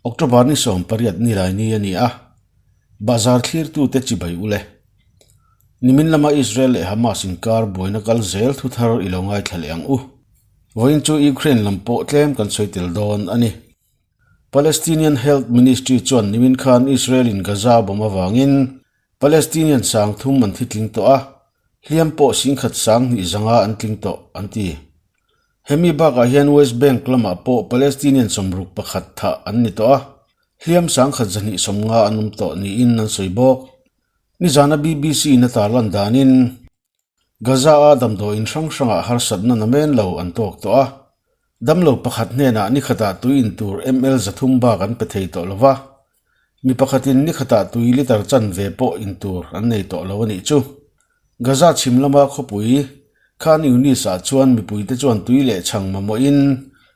October ni 18 nilai ni a ni a, Bazar thlirtute chibai u le. Nimin lama Israel leh Hamas inkar buaina kal zel thu thar i lo ngaithla leh ang u. Vawiin chu Ukraine lam pawh tlem kan sawi tel dawn a ni. Palestinian Health Ministry chuan nimin khan Israel in Gaza a bawm avangin Palestinian sang thum an thi tling tawh a, hliam pawh singkhat sang hnih zanga an tling tawh, an ti. Hemi bakah hian West Bank lamah pawh Palestinian 61 thah an ni tawh a, hliam sangkhat 250 an awm tawh niin an sawi bawk. Nizana BBC in a tarlan danin Gaza-a damdawiin hrang hrangah harsatna namen lo an tawk tawh a, damlo pakhat hnenah nikhatah tui in tur ml 300 bak an pe thei tawh lo va, Mi pakhatin ni khatah tui litre chanve pawh in tur an nei tawh lo a nih chu. Gaza chhim lama khawpui Khan Yunis-ah chuan mipuite chuan tui leh chhang mamawhin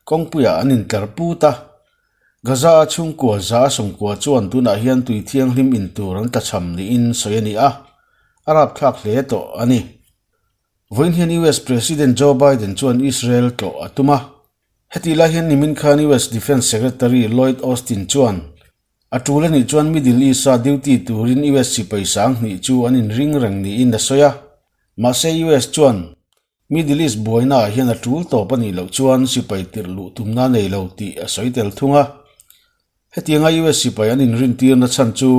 kawngpuiah an intlar put a. Gaza-a chhungkua za a sawmkua chuan tunah hian tui thianghlim in tur an tlachham niin sawi a ni a, a rapthlak hle tawh a ni. Vawiin hian US President Joe Biden chuan Israel tlawh a tum a. Hetih lai hian nimin khan US Defence Secretary Lloyd Austin chuan a tul a nih chuan Middle East-a duty turin US sipai sang hnih chu an inring reng niin a sawi a. Mahse US chuan Middle East buainaah hian a tul tawp a nih loh chuan sipai tirh luh tumna a nei lo tih a sawi tel thung a. Hetianga US sipai an inrintirna chhan chu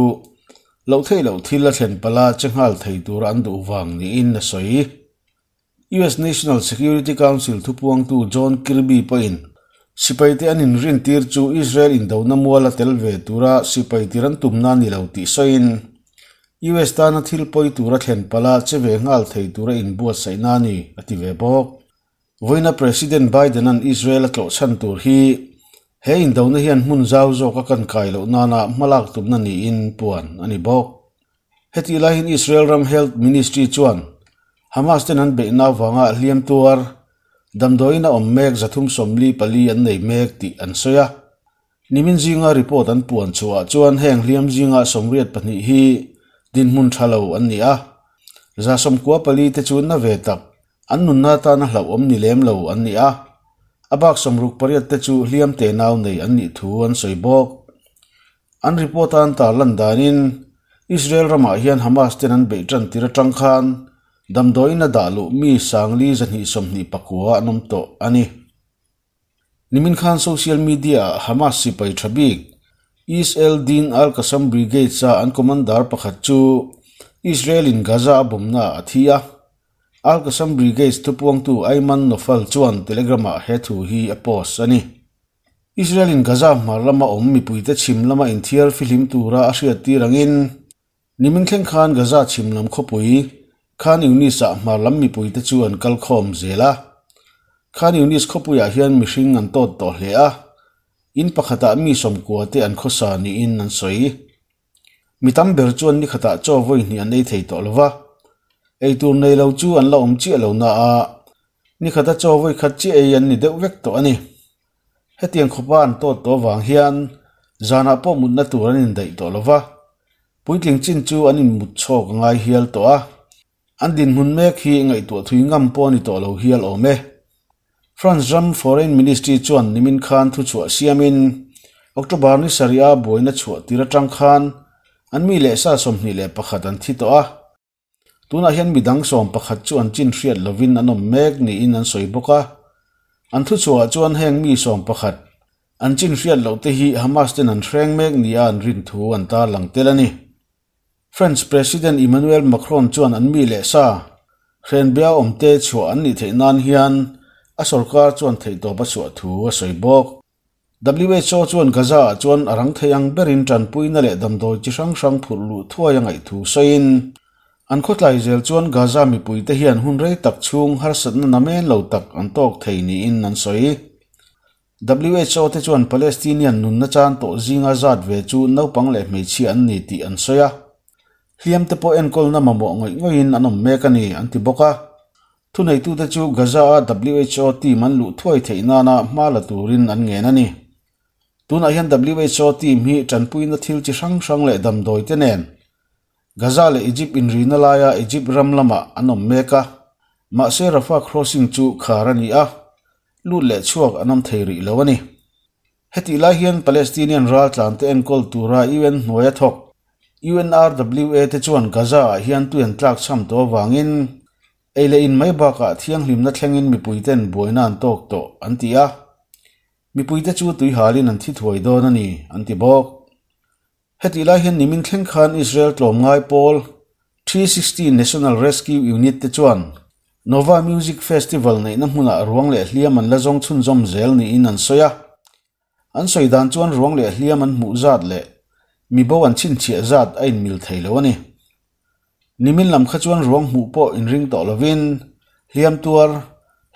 loh theih loh thil a thlen palh a che nghal thei tura an duh vang niin a sawi. US National Security Council thupuangtu John Kirby pawhin sipaite an inrintir chu Israel indona muala tel ve tura sipai tir an tumna a ni lo tih sawiin, US tana thil pawi tura thlen palh a che ve nghal thei tura inbuatsaihna a ni, a ti ve bawk. Vawiina President Biden-a'n Israel a tlawhchhan tur hi he indona hian hmun zau zawk a kan kai loh nana hmalak tumna niin puan a ni bawk. Hetih laiin Israel ram Health Ministry chuan Hamas ten an beihna avanga hliam tuar damdawiin a awm mek 344 an nei mek tih an sawi a. Nimin zinga report an puan chhuahah chuan heng hliam zinga 82 hi dinhmun tha lo an ni a, 94 te chu na ve tak an nunna atana hlauhawm ni lem lo an ni a, a bak 68 te chu hliam tenau nei an nih thu an sawi bawk. An report a an tarlan danin Israel ramah hian Hamas ten an beih tan tir atang khan damdawiin a dah luh mi sangli 229 an awm tawh a ni. Nimin khan social media ah Hamas sipai tha bik Izz al-Din al-Qassam Brigades a an commander pakhat chu Israel in Gaza a bawmna ah a thi a. Al-Qassam Brigades thupuangtu Ayman Nofal chuan Telegram ah he thu hi a post a ni. Israel-in Gaza hmar lama awm mipuite chhim lama inthiar fihlim tura a hriattir angin nimin thleng khan Gaza chhim lam khawpui Khan Yunis-ah hmar lam mipuite chu an kal khawm zel a. Khan Yunis khawpuiah hian mihring an tawt tawh hle a, in pakhatah mi 90 te an khawsa niin an sawi. Mi tam ber chuan ni khatah chaw vawi hnih an ei thei tawh lo va, eitur nei lo chu an la awm chiah lo na a, ni khata chaw vawi khat chiah ei an ni deuh vek tawh a ni. Hetiang khawpa an tawt tawh avang hian zanah pawh mutna tur an indaih tawh lo va, puitling chin chu an inmut chhawk a ngai hial tawh a, an dinhmun mek hi ngaihtuah thui ngam pawh a ni tawh lo hial awm e. France ram Foreign Ministry chuan nimin khan thuchhuah siamin October ni sarih a buaina chhuah tir atang khan an mi leh sa 21 an thi tawh a, Tunah hian midang 11 chu an chin hriat lovin an awm mek niin an sawi bawk a. An thuchhuahah chuan heng mi 11 an chin hriat loh te hi Hamas ten an hreng mek nia an rin thu an tarlang tel a ni. French President Emmanuel Macron chuan an mi leh sa hrenbia awmte chhuah an nih theih nan hian a sorkar chuan theihtawp a chhuah thu a sawi bawk. WHO chuan Gaza-ah chuan a rang thei ang berin tanpuina leh damdawi chi hrang hrang phurh luh thuai a ngaih thu sawiin, an khawtlai zel chuan Gaza mipuite hian hun rei tak chhung harsatna namen lo tak an tawk thei niin an sawi. WHO te chuan Palestinian nunna chan tawh zinga zat ve chu naupang leh hmeichhia an ni tih an sawi a, hliam te pawh enkawlna mamawh ngawih ngawihin an awm mek a ni an ti bawk a. Thuneitute chu Gaza-a WHO team an luh thuai theih nana hma la turin an ngen a ni. Tunah hian WHO team hi tanpuina thil chi hrang hrang leh damdawi te nen Gaza leh Egypt inrina laia Egypt ram lamah an awm mek a, mahse Rafah crossing chu khar a ni a, lut leh chhuak an awm thei rih lo a ni. Hetih lai hian Palestinian raltlante enkawl tura UN hnuaia thawk UNRWA te chuan Gaza-ah hian tui an tlak chham tawh avangin ei leh in mai bakah thianghlimna thlengin mipuiten buaina an tawk tawh an ti a. Mipuite chu tui halin an thi thuai dawn a ni an ti bawk. Hetih lai hian nimin thleng khan Israel tlawmngai pawl 360 National Rescue Unit te chuan Nova Music Festival neihna hmunah ruang leh hliam an la zawng chhunzawm zel niin an sawi a. An sawi dan chuan ruang leh hliam an hmuh zat leh mibo an chhinchhiah zat a inmil thei lo a ni. Nimin lam kha chuan ruang hmuh pawh inring tawh lovin hliam tuar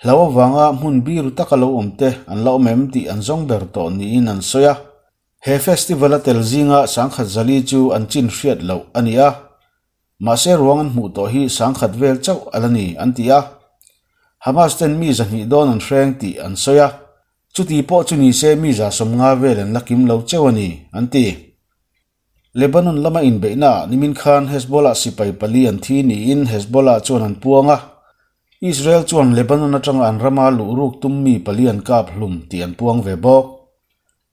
hlau avanga hmun biru taka lo awm te an la awm em tih an zawng ber tawh niin an sawi a. He festival a tel zinga sangkhat zali chu an chin hriat loh a ni a, mahse ruang an hmuh tawh hi sangkhat vel chauh a la ni an ti a. Hamas ten mi zahnih dawn an hreng tih an sawi a, chuti pawh chu ni se mi za 50 vel an la kim lo cheu a ni an ti. Lebanon lama inbeihnaah nimin khan Hezbollah sipai pali an thi niin Hezbollah chuan an puang a, Israel chuan Lebanon atanga an rama luh ruk tum mi pali an kap hlum tih an puang ve bawk.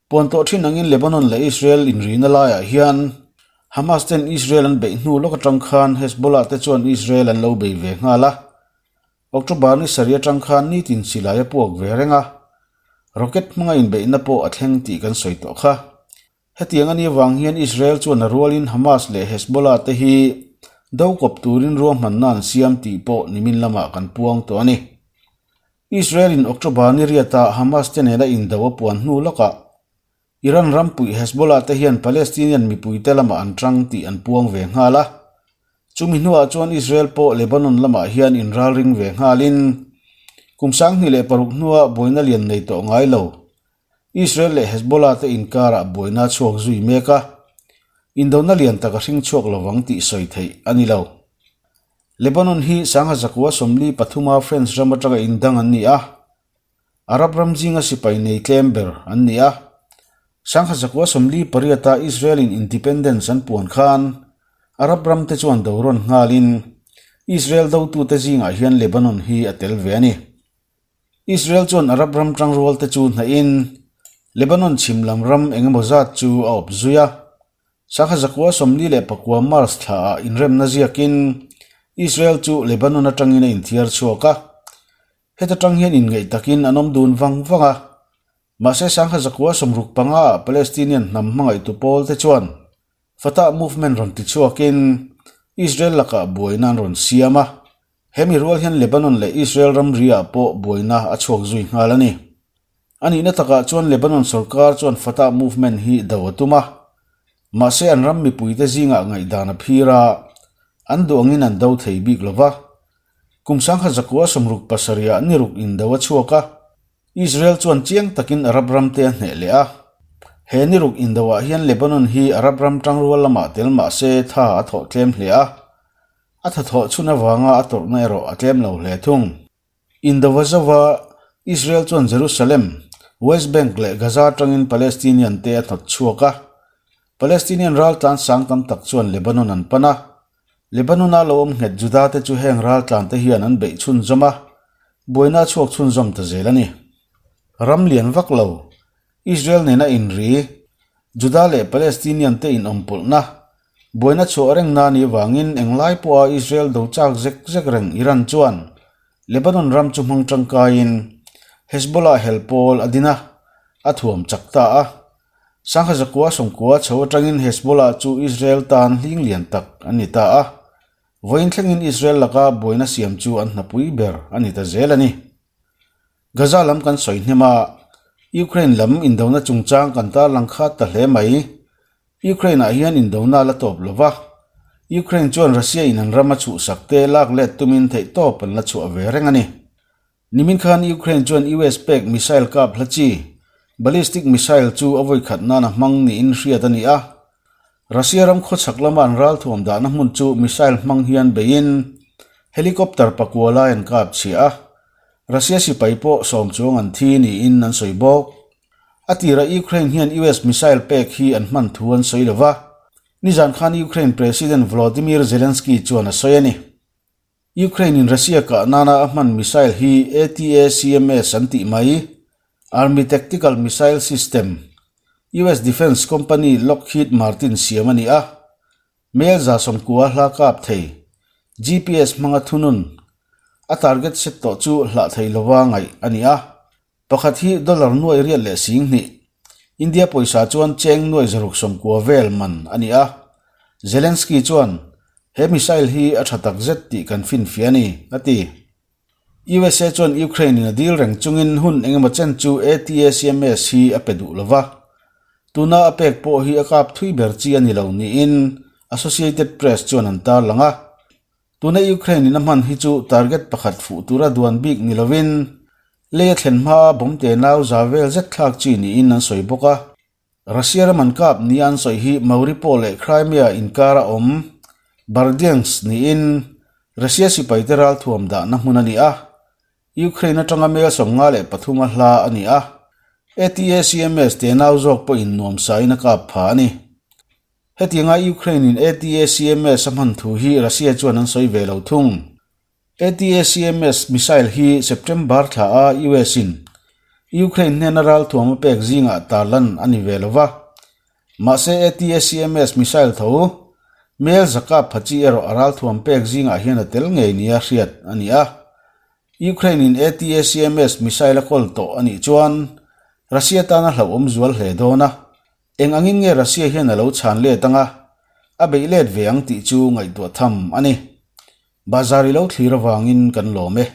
Puan tawh thin angin Lebanon leh Israel inrihna laiah hian Hamas ten Israel an beih hnu lawk atang khan Hezbollah te chuan Israel an lo bei ve nghal a. October ni sarih atang khan nitin silai a puak ve reng a, rocket hmanga inbeihna pawh a thleng tih kan sawi tawh kha. Hetiang a nih avang hian Israel chuan a rualin Hamas leh Hezbollah te hi do kawp turin ruahmanna an siam tih pawh nimin lamah kan puang tawh a ni. Israel-in October ni riatah Hamas te nena indo a puan hnu lawkah Iran rampuih Hezbollah te hian Palestinian mipuite lamah an tang tih an puang ve nghal a. Chumi hnuah chuan Israel pawh Lebanon lamah hian inralring ve nghalin kum 2006 hnua buaina lian nei tawh ngai lo Israel leh Hezbollah te inkarah buaina a chhuak zui mek a, indona lian tak a hring chhuak lovang tih sawi theih a ni lo. Lebanon hi sangha zakua 43 a French ram atanga indang an ni a, Arab ram zinga sipai nei tlem ber an ni a. Sangha zakua 48 a Israel in independence an puan khan Arab ram te chuan do rawn nghalin Israel dotute zingah hian Lebanon hi a tel ve a ni. Israel chuan Arab ram tangrual te chu hnahin Lebanon chhim lam ram eng emaw zat chu a awp zui a. Sangha zakua 49 March thlaah inremna ziakin Israel chu Lebanon atangin a inthiar chhuak a. Heta tang hian inngeih takin an awm dun vang vang a. Mahse sangha zakua 65 ah Palestinian hnam hmangaihtu pawl te chuan Fatah movement rawn ti chhuakin Israel lakah buaina an rawn siam a. Hemi rual hian Lebanon leh Israel ramri-ah pawh buaina a chhuak zui nghal a ni. A nihna takah chuan Lebanon sorkar chuan Fatah movement hi do a tum a. Mahse an ram mipuite zingah ngaihdan a phir a, an duh angin an do thei bik lo va. Kum 1967-ah ni ruk indo a chhuak a, Israel chuan chiang takin Arab ramte a hneh leh a. He ni ruk indoah hian Lebanon hi Arab ram tangrual lamah tel mahse tha a thawh tlem hle a. A thathawh chhun avanga a tawrhna erawh a tlem lo hle thung. Indova zova Israel chuan Jerusalem, West Bank leh Gaza atangin Palestinian te a hnawt chhuak a. Palestinian raltlan sang tam tak chuan Lebanon an pan a. Lebanon-a lo awm nghet Juda te chu heng raltlan te hian an beih chhunzawm a, buaina a chhuak chhunzawm ta zel a ni. Ram lian vak lo, Israel nena inri, Juda leh Palestinian te inawmpawlhna, buaina chhuah reng na nih avangin englai pawha Israel do chak zek zek reng Iran chuan Lebanon ram chu hmang tangkaiin Hezbollah hel pawl a din a, a thuam chak ta a. Sangha zakua 90 chho atangin Hezbollah chu Israel tan hling lian tak an ni ta a. Vawiin thlengin Israel laka buaina siam chu an hnapui ber a ni ta zel a ni. Gaza lam kan sawi hnem a, Ukraine lam indona chungchang kan tarlang khat ta hle mai. Ukraine-ah hian indona a la tawp lo va, Ukraine chuan Russia in an ram a chhuhsak te lak let tumin theihtawp an la chhuah ve reng a ni. Nimin khan Ukraine chuan US pek missile kap hla chi, ballistic missile chu a vawikhat nan a hmang niin hriat a ni a. Russia ram khawchhak lama an ralthuam dahna hmun chu missile hmang hian beiin helicopter pakua lai an kap chhiah a. Russia sipai pawh sawm chuang an thi niin an sawi bawk. A tirah Ukraine hian US missile pek hi an hman thu an sawi lo va, nizan khan Ukraine President Volodymyr Zelensky chuan a sawi a ni. Ukraine in Russia kah nana a hman missile hi ATACMS an tih mai, Army Tactical Missile System. US defence company Lockheed Martin siam a ni a, Mel 190 hla kap thei, GPS hmanga thunun, a target set tawh chu hlah thei lova ngaih a ni a. Pakhat hi dollar nuai riat leh 2000, India pawisa chuan cheng nuai 690 vel man a ni a. Zelensky chuan, He missile hi a tha takzet tih kan finfiah a ni, a ti. USA chuan Ukraine in a dil reng chungin hun engemaw chen chu ATACMS hi a pe duh lova, tuna a pek pawh hi a kap thui ber chi a ni lo niin Associated Press chuan an tarlang a. Tuna Ukraine in a hman hi chu target pakhat fuh tura duan bik ni lovin lei a thlen hmaa bomb te nau za vel zet thlak chi niin an sawi bawk a. Russia ram an kap nia an sawi hi Mauripol leh Crimea inkara awm Berdyansk niin Russia sipaite ralthuam dahna hmun a ni a, Ukraine atanga mel 53 a hla a ni a, ATACMS tenau zawk pawhin nuamsain a kap pha a ni. Hetianga Ukraine-in ATACMS a hman thu hi Russia chuan an sawi ve lo thung. ATACMS missile hi September thla a US in Ukraine hnena ralthuam a pek zingah tarlan a ni ve lo va. Mahse ATACMS missile tho mel zakap pha chi erawh a ralthuam pek zingah hian a tel ngei nia hriat a ni a. Ukraine in ATACMS missile a kawl tawh a nih chuan Russia tana hlauhawm zual hle dawn a. Eng angin nge Russia hian a lo chhan let anga a beih let ve ang tih chu ngaihtuah tham a ni. Bazar i lo thlir avangin kan lawm e.